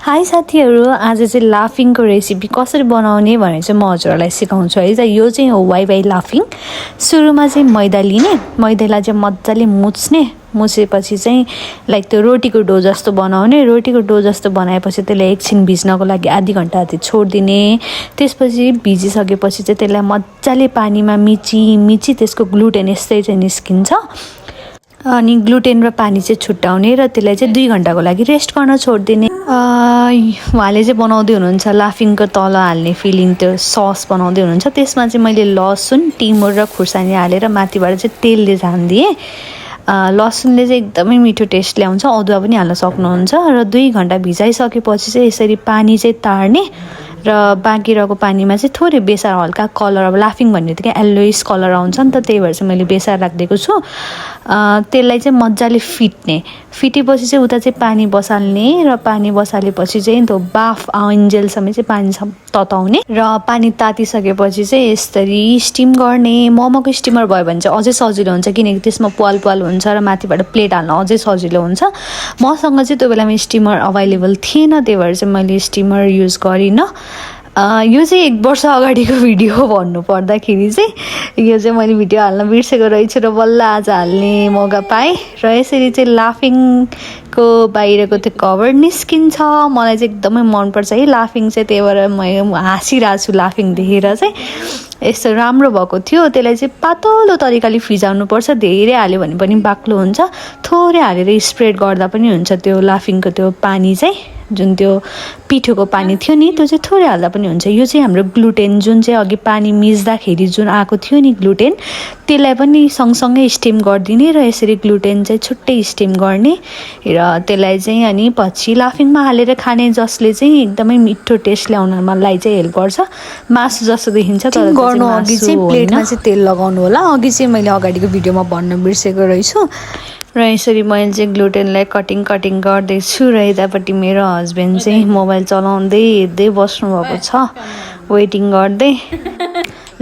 High साथीहरू, आज चाहिँ लाफिङको रेसिपी कसरी बनाउने भनेर चाहिँ म हजुरहरूलाई सिकाउँछु है त। यो चाहिँ हो वाइवाई लाफिङ। सुरुमा चाहिँ मैदा लिने, मैदालाई चाहिँ मजाले मुछेपछि चाहिँ लाइक त्यो रोटीको डो जस्तो बनाउने। रोटीको डो जस्तो बनाएपछि त्यसलाई एकछिन भिज्नको लागि आधी घन्टा जति छोडिदिने। त्यसपछि भिजिसकेपछि चाहिँ त्यसलाई मजाले पानीमा मिची त्यसको ग्लुटेन यस्तै चाहिँ निस्किन्छ। अनि ग्लुटेन र पानी चाहिँ छुट्याउने र त्यसलाई चाहिँ 2 घन्टाको लागि रेस्ट गर्न छोडिदिने। उहाँले चाहिँ बनाउँदै हुनुहुन्छ लाफिङको तल हाल्ने फिलिङ, त्यो सस बनाउँदै हुनुहुन्छ। त्यसमा चाहिँ मैले लसुन, टिमुर र खुर्सानी हालेर माथिबाट चाहिँ तेलले झानिदिएँ। लसुनले चाहिँ एकदमै मिठो टेस्ट ल्याउँछ, अदुवा पनि हाल्न सक्नुहुन्छ। र 2 घन्टा भिजाइसकेपछि चाहिँ यसरी पानी चाहिँ तार्ने र बाँकी रहेको पानीमा चाहिँ थोरै बेसार, हल्का कलर, अब लाफिङ भन्ने बित्तिकै येल्लोइस कलर आउँछ नि त, त्यही भएर चाहिँ मैले बेसार राखिदिएको छु। त्यसलाई चाहिँ मजाले फिटेपछि चाहिँ उता चाहिँ पानी बसाल्ने र पानी बसालेपछि चाहिँ त्यो बाफ आउन्जेलसम्म चाहिँ पानी तताउने र पानी तातिसकेपछि चाहिँ यसरी स्टिम गर्ने। मोमोको स्टिमर भयो भने चाहिँ अझै सजिलो हुन्छ, किनकि त्यसमा पाल हुन्छ र माथिबाट प्लेट हाल्न अझै सजिलो हुन्छ। मसँग चाहिँ त्यो बेलामा स्टिमर अभाइलेबल थिएन, त्यही भएर चाहिँ मैले स्टिमर युज गरिनँ। यो चाहिँ 1 वर्ष अगाडिको भिडियो भन्नु पर्दाखेरि चाहिँ यो चाहिँ मैले भिडियो हाल्न बिर्सेको रहेछु र बल्ल आज हाल्ने मौका पाएँ। र यसरी चाहिँ लाफिङको बाहिरको त्यो कभर निस्किन्छ। मलाई चाहिँ एकदमै मनपर्छ है लाफिङ चाहिँ, त्यही भएर म हाँसिरहेको छु लाफिङ देखेर चाहिँ। यस्तो राम्रो भएको थियो। त्यसलाई चाहिँ पातलो तरिकाले फिजाउनुपर्छ, धेरै हाल्यो भने पनि बाक्लो हुन्छ। थोरै हालेर स्प्रेड गर्दा पनि हुन्छ। त्यो लाफिङको त्यो पानी चाहिँ, जुन त्यो पिठोको पानी थियो नि, त्यो चाहिँ थोरै हाल्दा पनि हुन्छ। यो चाहिँ हाम्रो ग्लुटेन, जुन चाहिँ अघि पानी मिच्दाखेरि जुन आएको थियो नि ग्लुटेन, त्यसलाई पनि सँगसँगै स्टिम गरिदिने र यसरी ग्लुटेन चाहिँ छुट्टै स्टिम गर्ने र त्यसलाई चाहिँ अनि पछि लाफिङमा हालेर खाने, जसले चाहिँ एकदमै मिठो टेस्ट ल्याउनलाई चाहिँ हेल्प गर्छ। मासु जस्तो देखिन्छ, तर गर्नु अघि चाहिँ प्लेटमा चाहिँ तेल लगाउनु होला। अघि चाहिँ मैले अगाडिको भिडियोमा भन्न बिर्सेको रहेछु। र यसरी मैले चाहिँ ग्लुटेनलाई कटिङ गर्दैछु र यतापट्टि मेरो हस्बेन्ड चाहिँ मोबाइल चलाउँदै हेर्दै बस्नुभएको छ, वेटिङ गर्दै।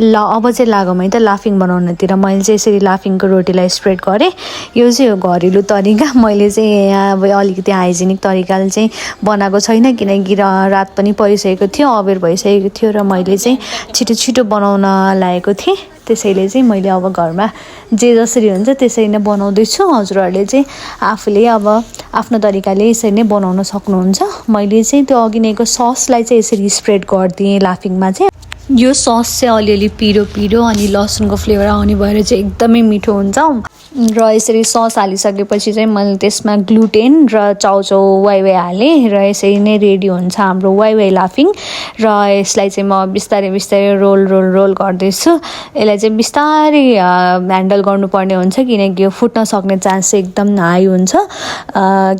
ल अब चाहिँ लागौँ है त लाफिङ बनाउनतिर। मैले चाहिँ यसरी लाफिङको रोटीलाई स्प्रेड गरेँ। यो चाहिँ हो घरेलु तरिका। मैले चाहिँ यहाँ अब अलिकति हाइजेनिक तरिकाले चाहिँ बनाएको छैन, किनकि रात पनि परिसकेको थियो, अबेर भइसकेको थियो र मैले चाहिँ छिटो बनाउन लागेको थिएँ। त्यसैले चाहिँ मैले अब घरमा जे जसरी हुन्छ त्यसरी नै बनाउँदैछु। हजुरहरूले चाहिँ आफूले अब आफ्नो तरिकाले यसरी नै बनाउन सक्नुहुन्छ। मैले चाहिँ त्यो अघि नैको ससलाई चाहिँ यसरी स्प्रेड गरिदिएँ लाफिङमा चाहिँ। यो सस चाहिँ अलिअलि पिरो अनि लसुनको फ्लेभर आउने भएर चाहिँ एकदमै मिठो हुन्छ। र यसरी सस हालिसकेपछि चाहिँ मैले त्यसमा ग्लुटेन र चाउचाउ वाइवाई हालेँ र यसरी नै रेडी हुन्छ हाम्रो वाइवाई लाफिङ। र यसलाई चाहिँ म बिस्तारै रोल गर्दैछु। यसलाई चाहिँ बिस्तारै ह्यान्डल गर्नुपर्ने हुन्छ, किनकि यो फुट्न सक्ने चान्स चाहिँ एकदम हाई हुन्छ।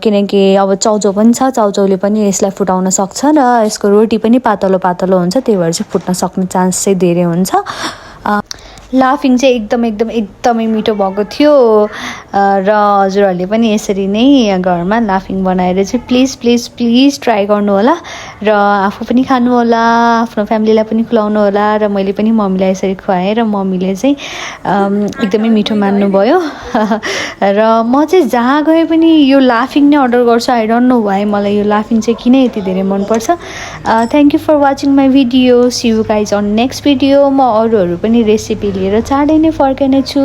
किनकि अब चाउचाउ पनि छ, चाउचाउले पनि यसलाई फुटाउन सक्छ र यसको रोटी पनि पातलो हुन्छ, त्यही भएर चाहिँ फुट्न सक्ने चान्स चाहिँ धेरै हुन्छ। लाफिङ चाहिँ एकदमै मिठो भएको थियो। र हजुरहरूले पनि यसरी नै घरमा लाफिङ बनाएर चाहिँ प्लिज ट्राई गर्नु होला र आफू पनि खानु होला, आफ्नो फ्यामिलीलाई पनि खुवाउनु होला। र मैले पनि मम्मीलाई यसरी खुवाएँ र मम्मीले चाहिँ एकदमै मिठो मान्नुभयो। र म चाहिँ जहाँ गए पनि यो लाफिङ नै अर्डर गर्छु। आई डोन्ट नो वाइ, मलाई यो लाफिङ चाहिँ किन यति धेरै मनपर्छ। Thank you for watching my video. See you guys on next video. म अरूहरू पनि रेसिपी लिएर चाँडै नै फर्कने छु।